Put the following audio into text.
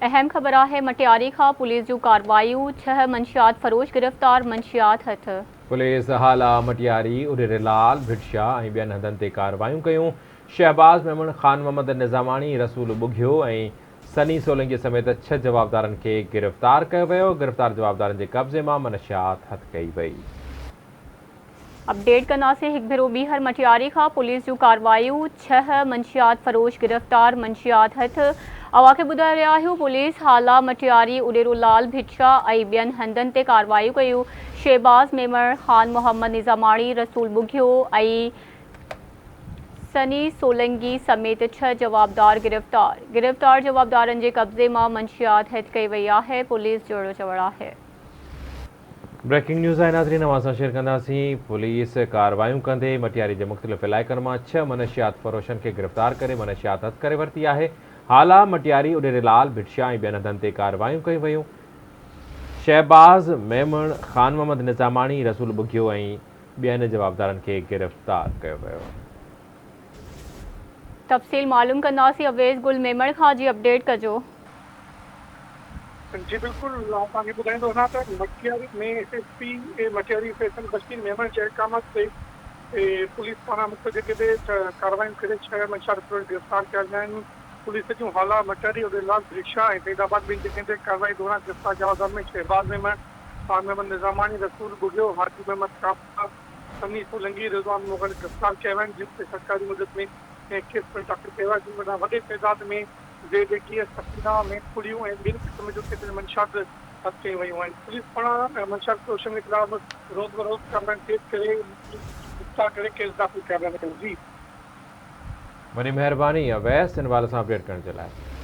اهم خبر آهي مٽياري کان پوليس جون ڪاروايون، ڇهه منشيات فروش گرفتار، منشيات هٿ. پوليس هالا، مٽياري، اڏيري لال، ڀٽ شاهه ۽ ٻين هنڌن تي ڪارروايون ڪيون. شهباز ميمڻ، خان محمد نظاماڻي، رسول ٻگهيو ۽ سني سولنگي سميت ڇهه جوابدارن کي گرفتار ڪيو ويو. گرفتار جوابدارن جي قبضي مان منشيات هٿ ڪئي وئي. اپڊيٽ ڪنداسين هڪ ڀيرو ٻيهر مٽياري کان پوليس جون ڪاروايون، ڇهه منشيات فروش گرفتار، منشيات هٿ. اوهان کي ٻڌائي رهيا آهيون پوليس هالا، مٽياري، اڏيرو لال، ڀٽشاهه ۽ ٻين هنڌن تي ڪاروايون ڪيون. شهباز ميمڻ، خان محمد نظاماڻي، رسول ٻگهيو ۽ سني سولنگي سميت ڇهه جوابدار گرفتار. گرفتار جوابدارن جي قبضي مان منشيات هٿ ڪئي وئي آهي، پوليس جو اهڙو چوڻ آهي. بريڪنگ نيوز آهي ناظرين اوهان سان شيئر ڪنداسين پوليس ڪاروايون ڪندي مٽياري جي مختلف علائقن مان ڇهه منشيات فروشن کي گرفتار ڪري منشيات هٿ ڪري ورتي آهي هالا مٽياري اڏيري لال ڀٽشاهه ۽ ٻين هنڌن تي ڪاروايون ڪيون ويون شهباز ميمڻ خان محمد نظاماڻي رسول ٻگهيو ۽ ٻين جوابدارن کي گرفتار ڪيو ويو. تفصيل معلوم ڪنداسين اويس گل ميمڻ کان جي اپڊيٽ ڪجو. جي بلڪل آئون توهان کي ٻڌائيندو هلان ته Matiari ۾ S S P Matiari Faisal Bashir Memon جي احڪامات تي پوليس پاران مختلف جڳهه تي ڪارروايون ڪري ڇهه منشيات فروش گرفتار ڪيا ويا آهن پوليس جون هالا مٽياري اڏيلال ڀرشا ۽ سعيد آباد ٻن جڳهين تي ڪارروائي دوران گرفتار جوابدارن ۾ شهباز ميمڻ، خان محمد نظاماڻي، رسول ٻگهيو، حاجي محمد ڪافا، سني سولنگي، رضوان مغل گرفتار ڪيا ويا آهن، جن تي سرڪاري مدد ۾ ڪيس پڻ داخل ڪيو آهي، جن وٽان وڏي تعداد ۾ زيڊ اي سفينا ۾ پڙيون ۽ ٻين قسم جون ڪيتريون منشيات هٿ ڪيون ويون آهن. پوليس پاران منشيات فروشن خلاف روز بروز ڪارروايون تيز ڪري گرفتار ڪري ڪيس داخل ڪيا پيا وڃن. جي. وڏي مهرباني اويس ان حوالي سان اپڊيٽ ڪرڻ جي لاء.